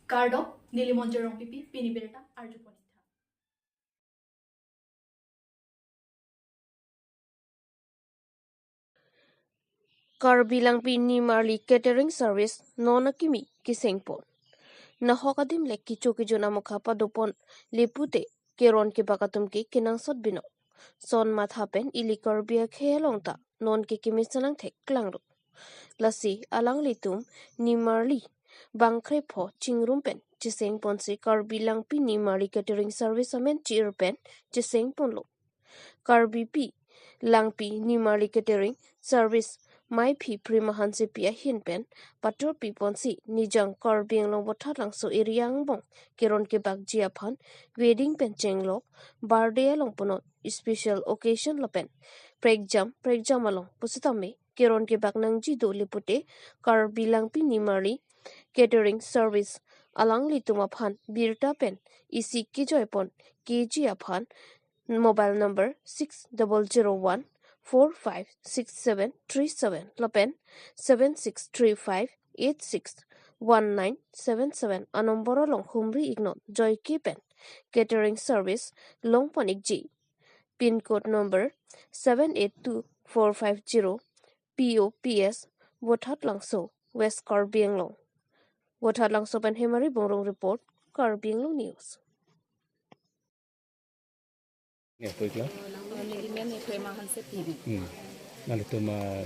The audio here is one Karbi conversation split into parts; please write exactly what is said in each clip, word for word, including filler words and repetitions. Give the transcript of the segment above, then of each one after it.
Kardom, neli Monjir Rongpipi, pini birta arjupon ik tha. Karbi Langpi Nimarli Catering Service non akimi kesengpon. Nahok adim le kecho kejun amokha padopon le pute keron kebak atum ke kenangsot binong. Son matha pen ili Karbi akhei along ta non ke keme chenang thek klanglo. Lasi alanglitum nimarli bangkrepho chingrum pen chesengponsi Karbi Langpi Nimarli Catering Service amen chi-ir pen chesengponlo. Karbipi Langpi Nimarli Catering Service Maiphi Prima Hansepi ahin pen patur piponsi Nijang Karbi Anglong Vothatlangso area angbong keron kebakji aphan wedding pen chenglok, birthday along punon, special occasion lapen prekjam prekjam along pusitame keron kebak nangji do le pute Karbi Langpi Nimarli Catering Service alanglitum aphan birta pen isi kejoipon keji aphan mobile number six double zero one four five six seven three seven lapen seven six three five eight six one nine seven seven anumber along humri iknon joike pen catering service longpon ikji. Pin code number seven eight two four five zero, P O P S, Vothatlangso, West Karbi Anglong. Vothatlangso pen Hemari Bongrung report, Karbi Anglong News. Ne, pui kla? Neli men ne Prema Hansepi. Hmm. Nanglitum, ah,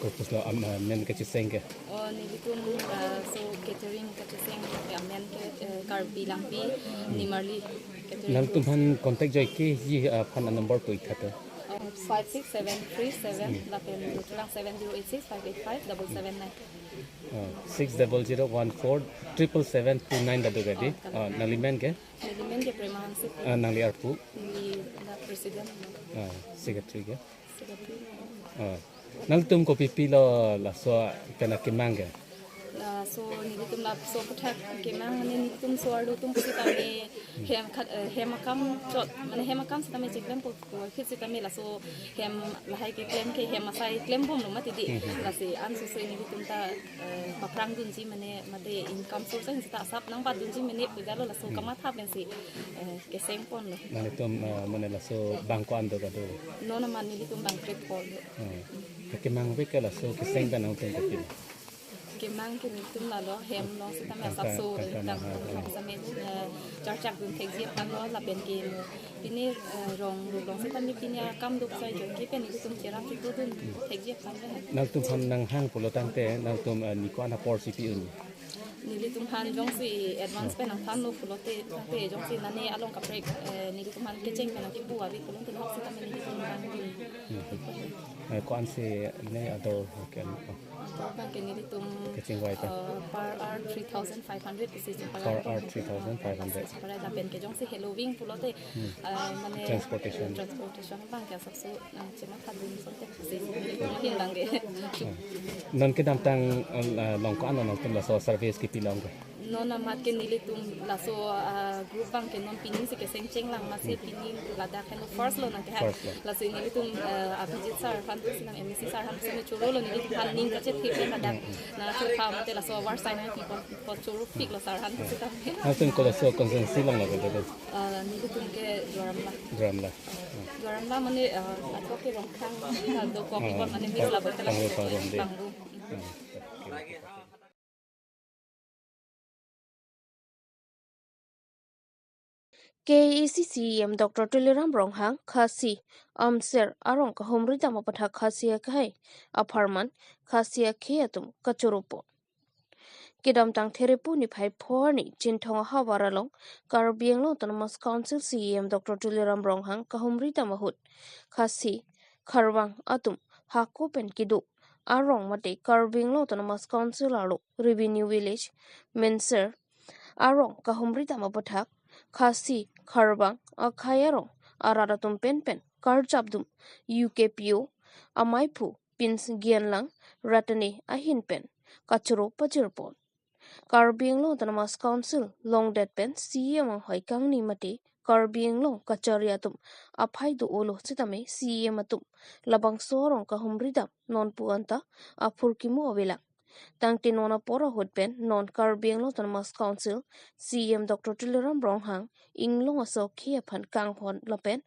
korpus lo am, ah, men kacheseng ke? Oh, nelitum, ah, so catering kacheseng ke amen ke, eh, Karbi Langpi Nimarli Catering. Nanglitum aphan contact joike ji, ah, aphan number pui tha to. Oh, five six seven three seven, lapen Vothatlangso seven zero eight six five eight five double seven nine. Ah, six double zero one four triple seven two nine dado kadi. Oh, ah, nangli men ke? Neli men ke Prema Hansepi. Ah, nangli arpu? Neli la president. Ah, secretary ke? Secretary. Ah, nanglitum kopi pilo laso pen akemang ke? Laso nelitum laso aputhak kemang mane nelitum so-arlo atum pusitame hem khat, eh, hem akam chot, mane hem akam sitame cheklempo, po phit sitame laso hem lahai keklem ke hem asai klembomlo mati di. Hmm, hmm. Lasi ansose nelitum ta, eh, paphrang dunji mane mate income source ahin seta asap nangbat dunji mane pujalo laso kamatha pensi, eh, kesengponlo. Nanglitum, eh, mane laso bang ko-an do kado? Non amat nelitum bangkrepho do. Hmm. Kemang ave ke laso keseng pen nangtum kopi? Kemang ke nelitum lalo hem along sitame asap so tangka, tangka, tang-, ha, ha. Sitame, eh, charchak dun thekji aphanlo lapen ke pini, eh, rong rulong sitame pini akam duk sai joike pen nelitum cherap chitu dun thekji aphanlo. Nangtum aphan nanghang pulo tangte nangtum, eh, ni ko-an apor si pi-un? Nelitum aphan jongsi advance pen nangthanlo pulote tangte jongsi nane along kaprek, eh, nelitum aphan kecheng pen nangkipu ave pulote nahok sitame nelitum aphan. Hmm. Eh, ko-ansi ne ador ke? Ador abang ke nelitum, kechingvai ta, eh, per hour three thousand five hundred isi chingparai. Per hour three thousand five hundred. Chingparai lapen ke jongsi heloving pulote, hmm, eh, mane transportation, transportation abang ke asapso, eh, chematha dun asonte isi hin abang ke. Hmm. Non kedamtang, eh, along ko-an nangtum laso service kipi long ke? Non amat ke nelitum laso, ah, group abang ke non pini si keseng chenglang amatsi, hmm, pini ladak henlo first lo nang ke ha. First lo. Lasi nelitum, ah, Abhijit sir aphan tu sinam M A C sir aphan tu sinam chorolo nelitum aphan ning kachethe pen ladak. Hmm, hmm. Na chortha mate laso award sign nangpi pon, pon choro piklo sir aphan tu sinam. Nangtum ko laso constituency along lo ke? Ah, nelitum ke Duar Amla. Duar Amla. Hmm. Duar Amla mane, ah, atok ke Rongkhang, ah, dokok, oh, pon mane mix la bote la. Pangrum, Pangrum de. Pangrum. Hmm. K A A C C E M Doctor Tuliram Ronghang Khasi Amser arong kahumri dam aputhak Khasi akhei apharman Khasi akhei atum kachoropon. Kedamtang Therepo niphai pho arni Chinthong ahavar along Karbi Anglong Autonomous Council C E M Doctor Tuliram Ronghang kahumri dam ahut Khasi Kharvang atum hako pen kedo arong mate Karbi Anglong Autonomous Council arlo Revenue Village, Menser arong kahumri dam aputhak Khasi Kharvang akhei arong arat atum penpen karjap dum U K P O amaiphu Prince Gyanlang Ratane ahin pen kachoro pajirpon. Karbi Anglong Autonomous Council longdet pen C E M anghoi kangni mate Karbi Anglong kachari atum aphai do-olo sitame C E M atum labangso arong kahumri dam nonpu anta aphurkimo avelang. Tangte non apor ahut pen non Karbi Anglong Autonomous Council C E M Doctor Tuliram Ronghang inglong aso akhei aphan kanghon lapen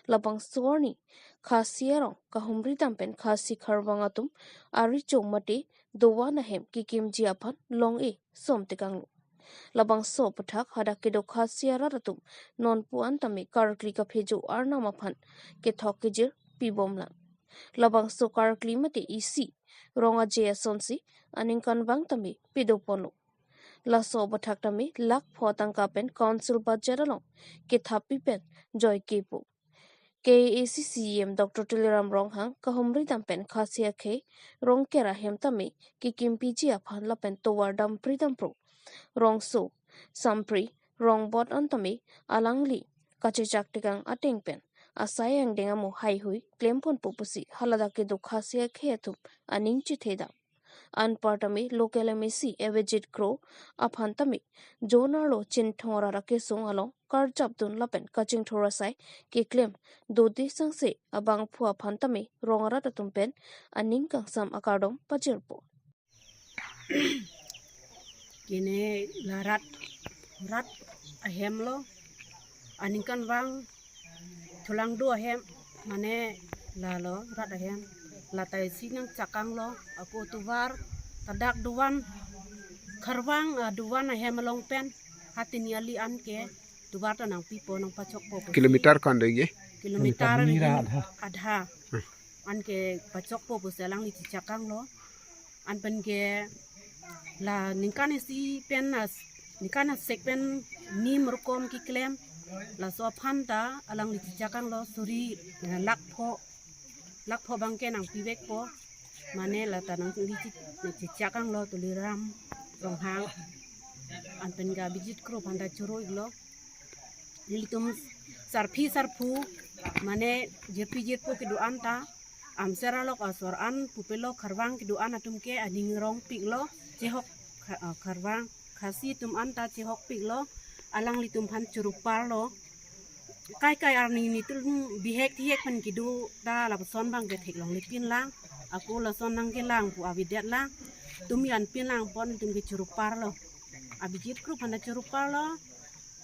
labangso arni Khasi arong kahumri dam pen Khasi Kharvang atum aricho mate dovan ahem kekimji aphan long-e som tekanglo. Labangso aputhak hadak kedo Khasi arat atum non pu-an tame karkli kaphejo arnam aphan kethok kejir pibomlang. Labangso karkli mate isi rong aje asonsi aningkanvang tame pedoponlo. Laso aputhak tame lakh pho tangka pen council budget along kethap pi pen joike pu. K A A C C E M Doctor Tuliram Ronghang kahumri dam pen Khasi akhei Rongker ahem tame kekimpiji aphan lapen tovar dampri dampro, rongso, sampri, rongbot an tame alangli kachechak tekang ateng pen asai angdeng amo haihui klemponpo pusi haladak kedo Khasi akhei atum aning chethedam. Anpar tame local M A C Avijit Kro aphan tame jon arlo Chinthong arat akesung along karjapdun lapen kachingthur asai keklem dode sangse abangphu aphan tame rong arat atum pen aning kangsam akardom pajirpo. Kene la rat, rat ahem lo, aningkanvang thulang do ahem, mane lalo rat ahem, la ta isi nangchakanglo, ako tovar ta dak dovan, Kharvang, ah, dovan ahem along pen, hatini ali an ke tovar ta nangpipo, nangpachokpo. Kilometer ko-an do ye? Kilometer Kilometer nira ni adha. Adha. Hmm. An ke pachokpo pusi alangli chechakanglo. An pen ke la ningkan isi pen as, ningkan asek pen nim rukom keklem. Laso aphan ta alangli chechakanglo suri, eh, lakh pho, lakh pho abang ke nangpivekpo. Mane la ta nangli che-, chechakanglo Tuliram Ronghang. An pen ke Avijit Kro aphan ta choro-iklo. Nelitum sarpi sarpo, mane jirpi jirpo kedo-an ta, amser alok asor an pupelo Kharvang kedo-an atum ke aning rongpiklo, chehok Kha-, ah, Kharvang, Khasi atum an ta chehokpiklo, alanglitum aphan choro parlo. Kai kai arni nelitum bihek thihek pen kedo ta lapuson abang ke theklongle pinlang, ako lason nangkelang pu avedetlang, tum an pinlang pon tum ke choro parlo. Avijit Kro aphan ta choro parlo,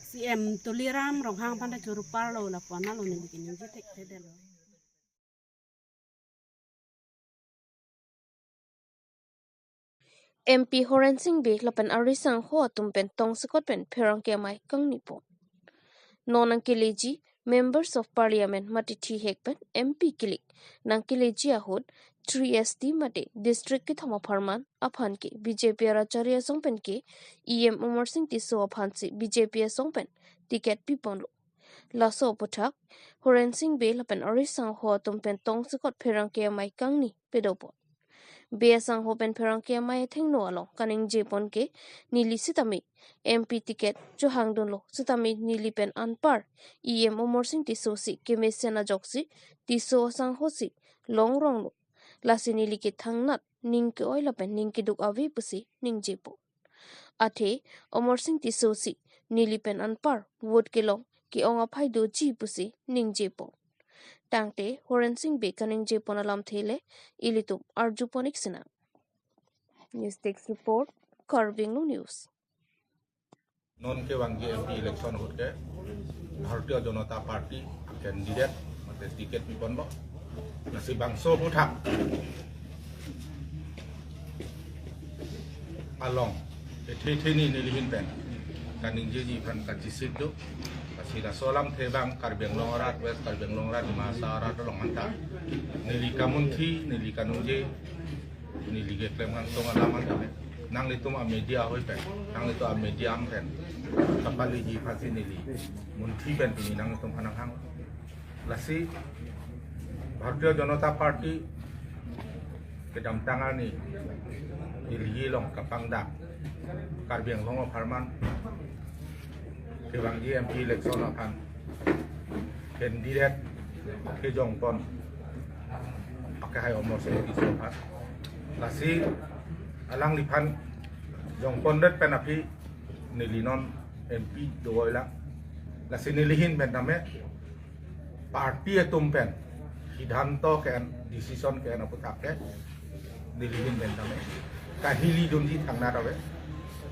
C E M Tuliram Ronghang aphan ta choro parlo, lapu-an lo neli keningje thekthedetlo. M P Horen Sing Bey lapen ari sangho atum pen tongsekot pen pherangke amei kangnipo. Non nangkeleji Members of Parliament mate thihek pen M P kilik nangkeleji ahut three S T mate district kethom apharman aphan ke B J P arat chari asong pen ke E M Amarsing Tisso aphansi B J P asong pen ticket piponlo. Laso aputhak Horen Sing Bey lapen ari sangho atum pen tongsekot pherangke amei kangni pedopon. Bey asangho pen pherangke amei athengno along kaningjepon ke neli sitame M P ticket chohangdunlo, sitame neli pen anpar E M Amarsing Tisso si kemesen ajoksi Tisso asangho si longronglo. Lasi neli kethangnat ning ke-oi lapen ning keduk ave pusi ningjepo. Athe Amarsing Tisso si neli pen anpar vote kelong ke-ong aphai doji pusi ningjepo. Tangte Horen Sing Bey kaningjepon alamthe le ilitum arjupon-ik sinang. News Desk Report, Karbi Anglong News. Non kevangji M P election ahut ke Bharatiya Janata Party candidate mate ticket piponlo. Lasi bangso aputhak along ethe ethe ni nelihin pen kaningjeji aphan kachisik do. Lasi laso alamthe abang Karbi Anglong arat, West Karbi Anglong arat, Dima Hasao arat along anta neli kamunthi, neli kaningje, neli keklem kangsong alam anta nanglitum amedia ahoi pen, nanglitum amedia ang pen kapaleji aphansi neli munthi pen pini nanglitum aphan nanghang. Lasi Bharatiya Janata Party kedamtang arni Delhi along kapangdak Karbi Anglong apharman kevangji M P election aphan candidate kejongpon akehai Amarsing Tisso aphan. Lasi alangliphan jongpondet pen aphi neli non M P dovoilang. Lasi nelihin pen tame party atum pen siddhanto ke-en, decision ke-en aputhak ke nelihin pen tame Kahili dunji thangnat ave.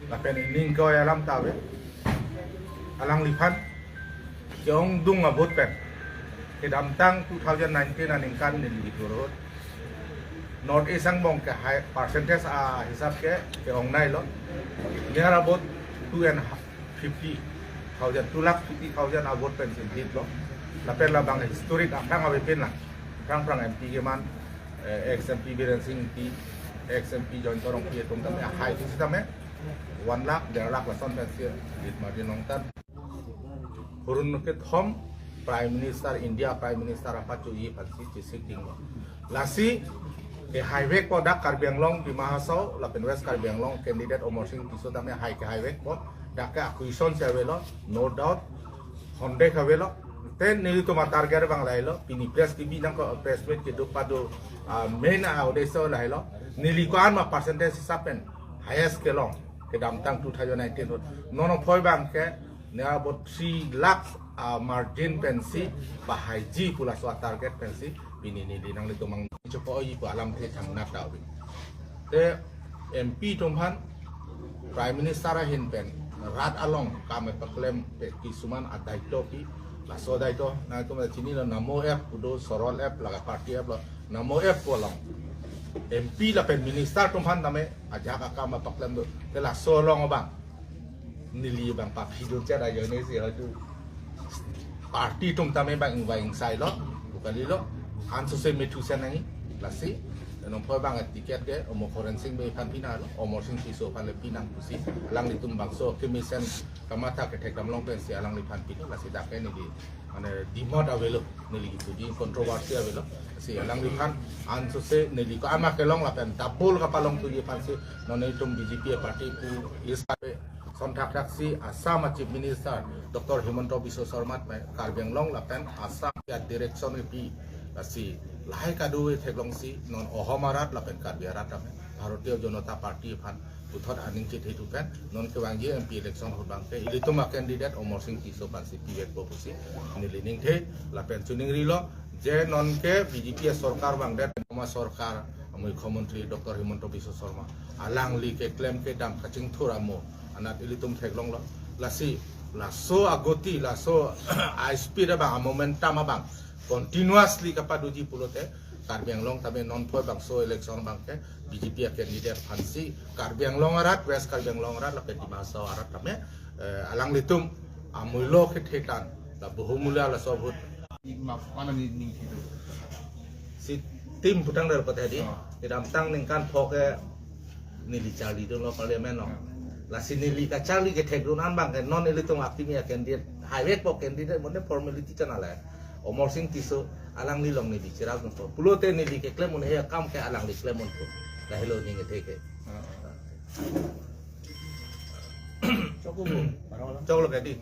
Lapen ining ko alam ta ave. Alangliphan ke-ongdung a-vote pen kedamtang two thousand nineteen aningkan neli hitur ahut North East angbong ke high percentage ahisap ke ke-ongnailo. Near about two and fifty thousand, two lakh fifty thousand a-vote pensi lead lo. Lapen labang historic aphrang avepin lang. Aphrang aphrang M P keman, eh, ex M P Biren Singh Ingti, ex M P Jayanta Rongpi atum tame ahai pusitame one lakh, der lakh lason pensi lead margin longtan. Hurun kethom Prime Minister, India Prime Minister apachoji aphansi chesik dinglo. Lasi kehaivekpo dak Karbi Anglong, Dima Hasao lapen West Karbi Anglong candidate Amarsing Tisso tame hai kehaivekpo. Dak ke a-question si avelo, no doubt, honde ke avelo. Te nelitum a-target abang lahelo, pini press T V nangkok, press meet kedo pado, ah, main a-uddesho lahelo. Neli ko-an ma percentage hisap pen highest kelong kedamtang two thousand nineteen ahut. Non aphoi abang ke near about three lakhs a-margin pensi pahaiji pu laso a-target pensi pini neli nanglitum ang chopo-oiji pu alamthe thangnat ta ave. Te M P atum aphan Prime Minister ahin pen rat along kam kepaklem pen kisuman adaito pi, laso adaito nangtum chinilo, Namo app pu do, Sorol app, laga party app lo, Namo app pu along M P lapen minister atum aphan tame ajahak akam kepaklem do. Te laso along abang neli abang paphidun chet ajoine si hadu. Party atum tame abang ingvai ingsailo, bukalilo, ansose methu sen nangji, lasi. Non aphoi abang ticket ke Amo Khoren Sing Bey aphan pinanglo, Amarsing Tisso aphan le pinang pusi alanglitum bangso kemesen kamatha kethekdam long pensi alangliphan pilo, lasi dak ke neli mane dimot avelo, neli kipuji controversy avelo. Si alangliphan ansose neli ko-an ma kelong lapen double kapalongthuji aphansi non nelitum B J P party pu is kape sonthak thaksi Assam a-Chief Minister Doctor Himanta Biswa Sarma tame Karbi Anglong lapen Assam a-direction kepi, lasi lahai kado theklongsi non Ahom arat lapen Karbi arat tame Bharatiya Janata Party aphan puthot aning chethe thu pen non kevangji M P election ahut abang ke ilitum a-candidate Amarsing Tisso aphansi pivekpo pusi neli ningthe. Lapen choningrilo je non ke B J P a-sorkar vangdet, Amo sorkar, Mukhyamantri Doctor Himanta Biswa Sarma alangli keklem kedam kachingthur amo anat ilitum theklonglo. Lasi laso agoti, laso a-speed abang, a-momentum abang continuously kapadoji pulote Karbi Anglong tame non aphoi bangso election abang ke B J P a-candidate aphansi Karbi Anglong arat, West Karbi Anglong arat lapen Dima Hasao arat tame, eh, alanglitum amullo kethe tan, la bohumulya laso vote. Map mana ni ning itu. Si tim putang dari kota di. Oh. Kedamtang ningkan pho ke neli charlidunlo parliament lo. Hmm. Lasi neli kacharli kethekdun an abang ke non ilitum a-P M a-candidate, haivekpo candidate, mane formality channel hai. Amarsing Tisso alangli along neli chirap dunpo. Pulote neli keklem un-e akam ke alangli klem unpo. Lahelo ning kethe ke. Hmm. Choklo, choklo ke di.